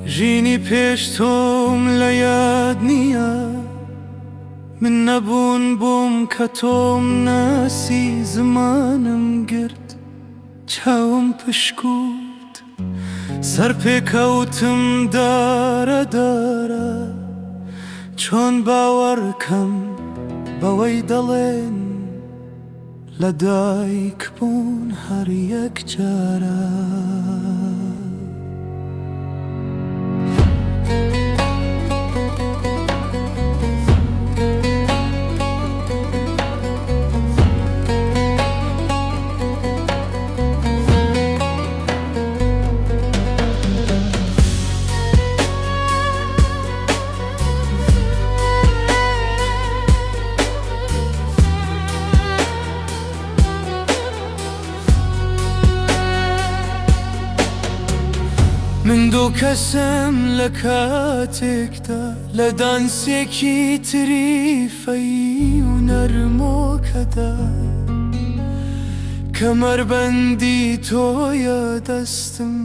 ژینی پێش تۆم لە یاد نییە. من نەبوون بووم کە تۆم ناسی. زمانم گرت، چاوم پشکووت، سەر پێکەوتم دارە دارە. چۆن باوەڕکەم بەوەی دەڵێن لە دایک بوون هەر یەک جارە. من دوو کەسم لە کاتێکدا لە دانسێکی تریفەیی و نەرمۆکەدا کەمەربەندی تۆیە دەستم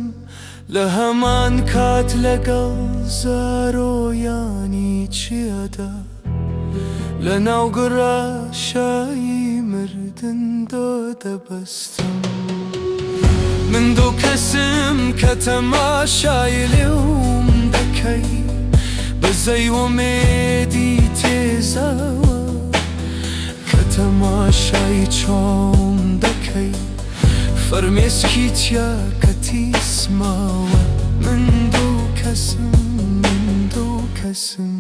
لە هەمان کات لەگەڵ زارۆیانی چیادا لە ناو گڕاشایی مردندا دەبەستم. من دوو کەسم کە تەماشای لێوم دەکەی بەزەی ئومێدی تێزاوە کە تەماشای چاوم دەکەی فرمێسکی تیا کە تیس ماوە. من دوو کەسم، من دوو کەسم.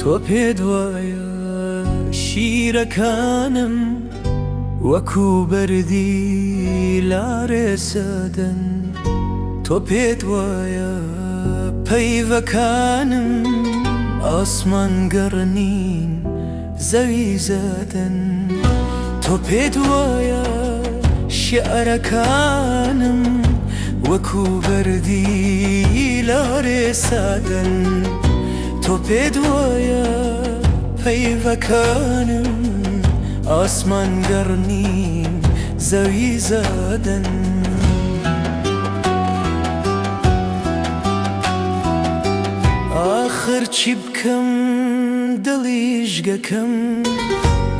تۆ پێت وایە شیرەکانم وەکو بەردی لارێسەدەن، تۆ پێت وایە پەیڤەکانم ئاسمان گەڕنین زەوی زەدەن، تۆ پێت وایە شیعرەکانم وەکو بەردی لارێسادەن، تۆ پێت وایە پەیڤەکانم ئاسمان گەڕنین زەوی زادەن. ئاخر چی بکەم دڵیژگەکەم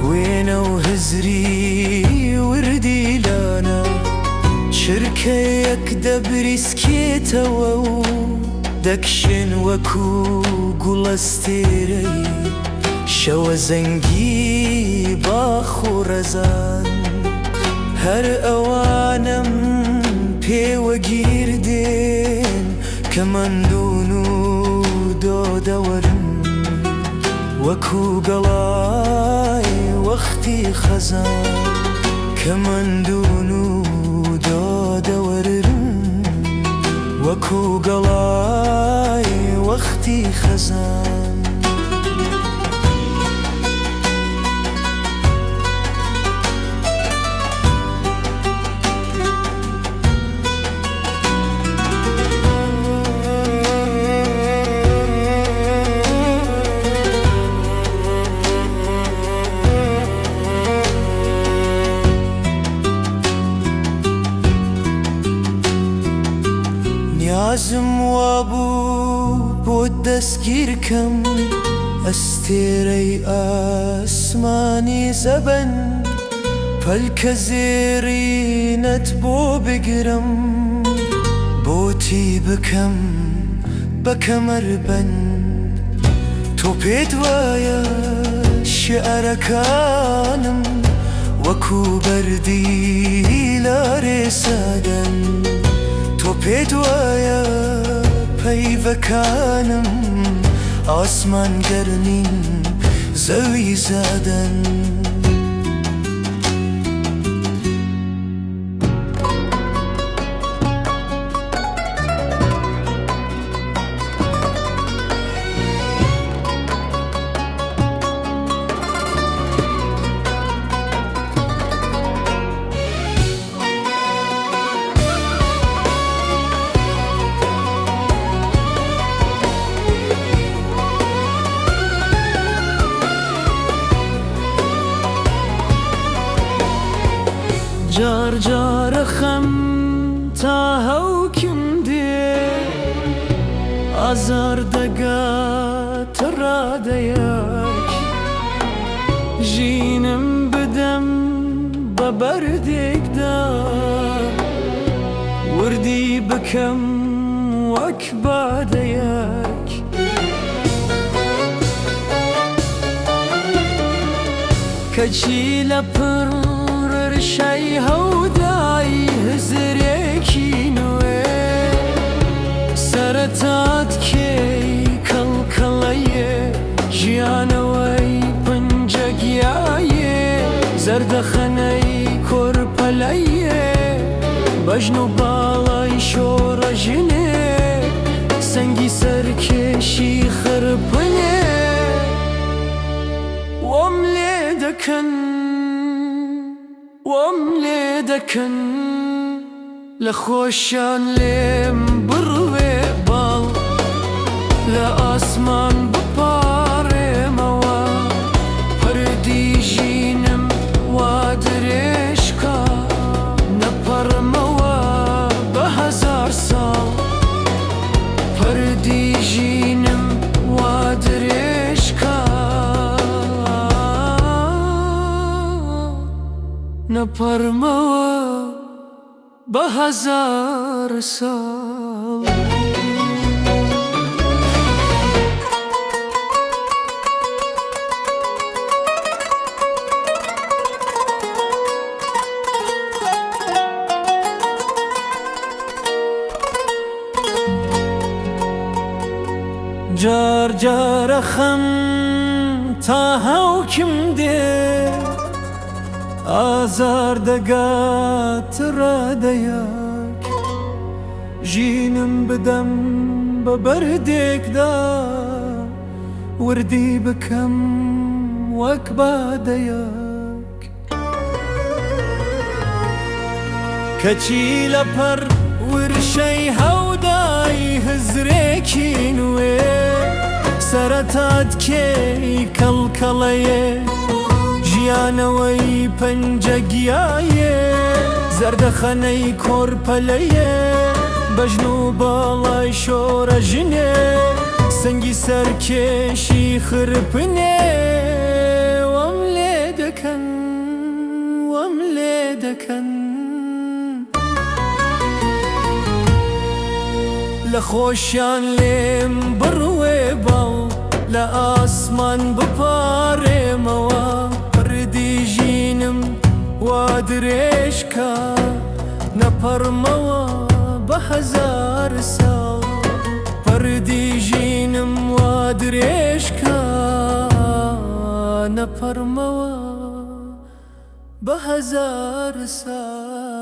وێنە و هزری وردی لانە، چرکەیەک دەبریسکێتەوە و دەکشێن وەکو گوڵەستێرەی شەوە زەنگی باخ و ڕەزان. هەر ئەوانەم پێوە گیر دێن کە مەندوون و دۆدەوەرن وەکو گەڵای وەختی خەزان، کە مەندوون و دۆدەوەرن وەکو گەڵای وەختی خەزان. نیازم وابوو بۆت دەستگیرکەم ئەستێرەی ئاسمانی زەبەن، پەلکە زێڕینت بۆ بگرم بۆتی بکەم بە کەمەربەند. تۆ پێت وایە شیعرەکانم وەکو بەردی لارێ سادەن. تۆ پێت وایە پەیڤەکانم ئاسمان گەرمین زەوی زادەن. جار جارە خەم تا هەوکم دێ، ئازار دەگاتە ڕادەیەک. ژینم بدەم بە بەردێکدا، وردی بکەم وەک بادەیەک. کەچی لە پڕ ڕشای هەودای هزرێکی نوێ، سەرەتات کێی کەڵکەڵەیێ، ژیانەوەی پەنجەگیایێ، زەردەخەنەی کۆرپەلەیێ، بەژن و باڵای شۆڕەژنێ، سەنگی سەرکێشی خرپنێ. وام لێ دەکەن، وام لێ دەکەن، لە خۆشیان لێم بڕوێ باڵ، لە ئاسمان بپاڕێمەوە، پردی ژینم وا درێژ کا، نەپەڕمەوە بە هەزار ساڵ. پردی ژینم وا درێژ کا، نەپەڕمەوە بە هەزار ساڵ. جار جارە خەم تا هەوکم دێ، ئازار دەگات ڕادەیەک. ژینم بدەم بە بەردێکدا، وردی بکەم وەک بادەیەک. کەچی لەپڕ ورشەی هەودای هزرێکی نوێ، سەرەتات کێی کەڵکەڵەیێ، ژیانەوەی پەنجەگیایێ، زەردەخەنەی کۆرپەلەیێ، بەژن و باڵای شۆرەژنێ، سەنگی سەرکێشی خرپنێ. وام لێ دەکەن، وام لێ دەکەن، لە خۆشیان لێم بڕوێ باڵ، لە ئاسمان بپاڕێمەوە، پردی ژینم وا درێژ کا، نەپەڕمەوە بە هەزار ساڵ. پردی ژینم وا درێژ کا، نەپەڕمەوە بە هەزار ساڵ.